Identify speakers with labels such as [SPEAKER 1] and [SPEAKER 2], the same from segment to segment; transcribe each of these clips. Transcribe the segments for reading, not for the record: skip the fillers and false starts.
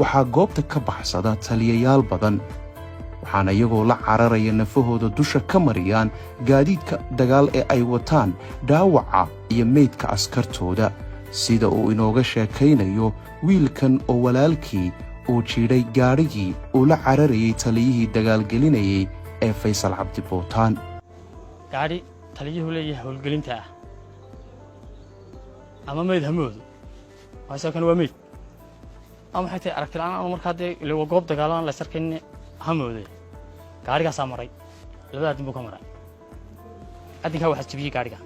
[SPEAKER 1] Waxaa goobta ka baxsada taliyayaal badan, waxaana iyagoo la cararaya nafahooda dusha ka mariyaan gaadiidka dagaal ee ay wataan dhaawaca iyo meydka askartooda, sida uu inooga sheekaynayo wiilkan oo walaalkii uu jiidhay gaadhigii uu la cararayay taliyihii dagaalgelinayay ee Faysal Cabdi Bootaan.
[SPEAKER 2] Gaadhi taliyuhu leeyahay howlgelinta ah ama meyd hamoodo waasoo kan waa meyd ama waxay tahay aragti la'aan ama markaa dee ile waa goob dagaalaan la sarkayn hamoode. Gaadhigaasaa maray, labada addin buu ka maray. Addinkaa waxaa jebiyey gaadhiga.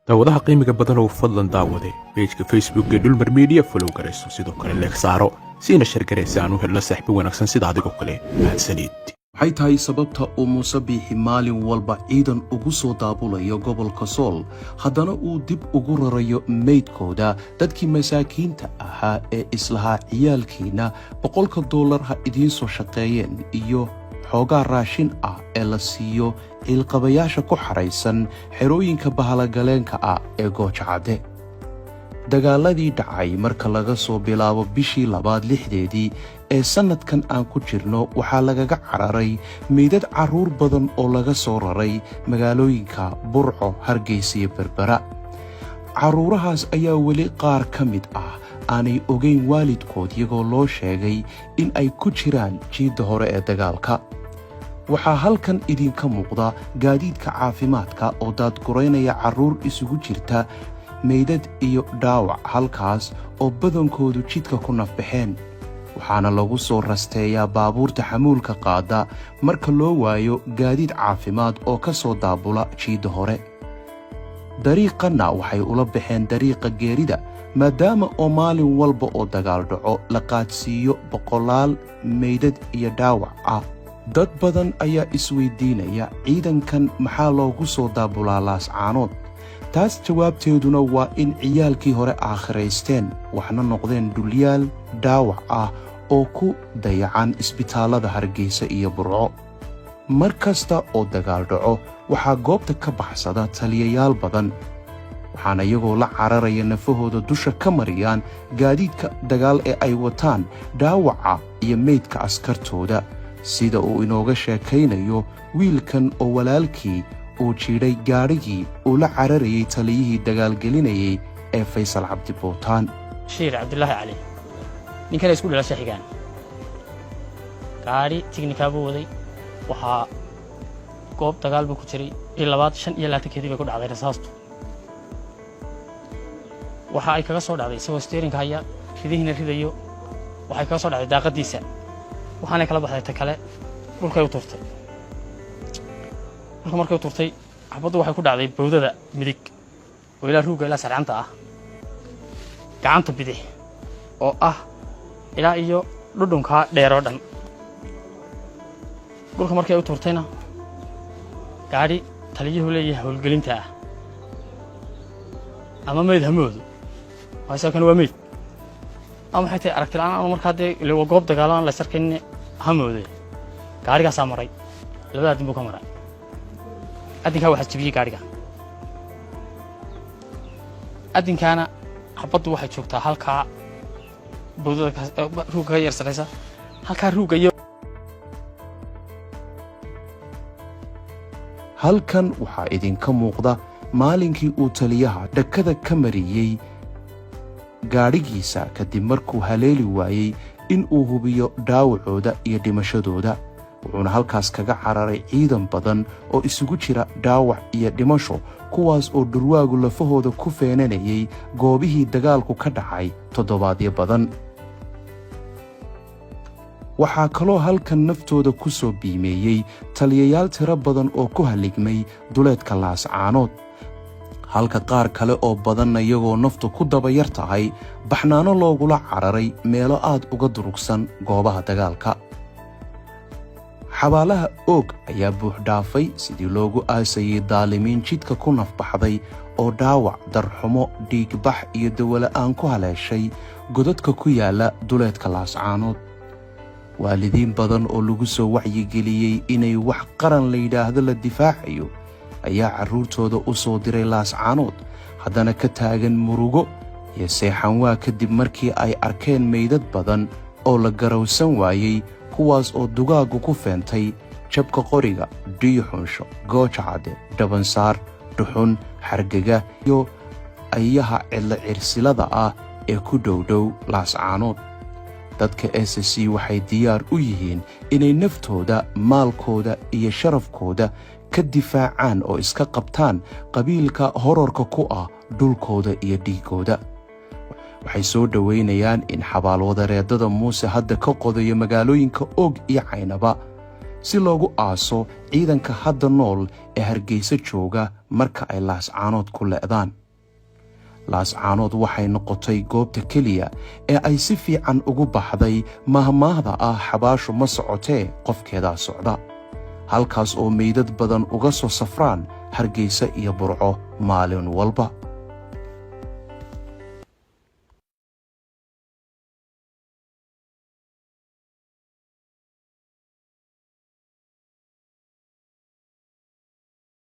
[SPEAKER 3] Daawadaha qiimiga badan oo fadlan daawade page-ka Facebook ee Dhulmar Media follow garayso, sidoo kale like saaro, siina share garee si aan u helno saaxiibo wanaagsan sida adigoo kale. Mahadsanid.
[SPEAKER 1] Maxay tahay sababta uu Muuse Biixi maalin walba ciidan ugu soo daabulayo gobolka Sool, haddana uu dib ugu rarayo meydkooda dadkii masaakiinta ahaa ee islahaa ciyaalkiinna $100 ha idiin soo shaqeeyeen iyo xoogaa raashin ah ee la siiyo ciilqabayaasha ku xaraysan xerooyinka bahalagaleenka ah ee Goojacadde? Dagaaladii dhacay marka laga soo bilaabo bishii labaad 6deedii ee sannadkan aan ku jirno, waxaa lagaga cararay meydad carruur badan oo laga soo raray magaalooyinka Burco, Hargeysa iyo Berbera. Carruurahaas ayaa weli qaar ka mid ah aanay ogayn waalidkood, iyagoo loo sheegay in ay ku jiraan jiidda hore ee dagaalka. Waxaa halkan idinka muuqda gaadiidka caafimaadka oo daadguraynaya carruur isugu jirta meydad iyo dhaawac, halkaas oo badankoodu jidka ku nafbaxeen. Waxaana lagu soo rasteeyaa baabuurta xamuulka qaada marka loo waayo gaadiid caafimaad oo ka soo daabula jiidda hore. Dariiqanna waxay ula baxeen dariiqa geerida, maadaama oo maalin walba oo dagaal dhaco la qaadsiiyo boqolaal meydad iyo dhaawac ah. Dad badan ayaa isweydiinaya, ciidankan maxaa loogu soo daabulaa Laascaanood? Taas jawaabteeduna waa in ciyaalkii hore aakhiraysteen, waxna noqdeen dhulyaal dhaawac ah oo ku dayacan isbitaallada Hargeysa iyo Burco. Mar kasta oo dagaal dhaco, waxaa goobta ka baxsada taliyayaal badan, waxaana iyagoo la cararaya nafahooda dusha ka mariyaan gaadiidka dagaal ee ay wataan dhaawaca iyo meydka askartooda, sida uu inooga sheekaynayo wiilkan oo walaalkii uu jiidhay gaadhigii uu la cararayay taliyihii dagaalgelinayay ee Faysal Cabdi Bootaan.
[SPEAKER 2] Shiir Cabdulaahi Cali, ninkana isku dhalasha xigaan, gaadhi tignikaa buu waday. Waxaa goob dagaal buu ku jiray. Ii labaad 25-keedii bay ku dhacday rasaastu. Waxa ay kaga soo dhacday isagoo steering-ka haya, ridihiina ridayo. Waxay kaga soo dhacday daaqadiisa, waxaanay kala baxday ta kale, dhulkay u turtay. Dhulka markay u turtay, xabaddu waxay ku dhacday bowdada midig oo ilaa ruugga ilaa sarcanta ah, gacanta bidix oo ah ilaa iyo dhudhunkaa dheer oo dhan. Dhulka markay u turtayna, gaadhi taliyuhu leeyahay howlgelinta ah ama meyd hamoodo waasoo kan waa meyd ama waxay tahay aragti la'aan ama markaa dee ile waa goob dagaalaan la sarkayn hamoode. Gaadhigaasaa maray, labada addin buu ka maray. Addinkaa waxaa jebiyey gaadhiga. Addinkaana xabaddu waxay joogtaa halkaa bowdada ruugga ka yar sarraysa, halkaa ruugga iyo
[SPEAKER 1] Halkan waxaa idinka muuqda maalinkii uu taliyaha dhakada ka mariyey gaadhigiisa kadib markuu haleeli waayey in uu hubiyo dhaawacooda iyo dhimashadooda, wuxuuna halkaas kaga cararay ciidan badan oo isugu jira dhaawac iyo dhimasho, kuwaas oo dhurwaagu lafahooda ku feenanayay goobihii dagaalku ka dhacay toddobaadyo badan. Waxaa kaloo halkan naftooda ku soo biimeeyey taliyayaal tiro badan oo ku halligmay duleedka Laascaanood, halka qaar kale oo badanna iyagoo naftu ku daba yar tahay baxnaano loogula cararay meelo aad uga durugsan goobaha dagaalka. Xabaalaha Oog ayaa buuxdhaafay sidii loogu aasayey daalimiin jidka ku nafbaxday oo dhaawac, darxumo, dhiigbax iyo dawola'aan ku haleeshay godadka ku yaalla duleedka Laascaanood. Waalidiin badan oo lagu soo wacyigeliyey inay wax qaran la yidhaahdo la difaacayo ayaa carruurtooda u soo diray Laascaanood, haddana ka taagan murugo. Iyo seexanwaa kadib markii ay arkeen meydad badan oo la garowsan waayey, kuwaas oo dugaaggu ku feentay jabka qoriga, Dhiyuxunsho, Gooja Cadde, Dhabansaar, Dhuxun, Xargega iyo ayaha cidla cirsilada ah ee ku dhowdhow Laascaanood. Dadka SSC waxay diyaar u yihiin inay naftooda, maalkooda iyo sharafkooda ka difaacaan oo iska qabtaan qabiilka horarka ku ah dhulkooda iyo dhiiggooda. Waxay soo dhoweynayaan in xabaalwadareedada Muuse hadda ka qodayo magaalooyinka Og iyo Caynaba si loogu aaso ciidanka hadda nool ee Hargeysa jooga marka ay Laascaanood ku le'daan. Laascaanood waxay noqotay goobta keliya ee ay si fiican ugu baxday mahmaahda ah "Xabaashu ma socotee, qofkeedaa socda", halkaas oo meydad badan uga soo safraan Hargeysa iyo Burco maalin walba.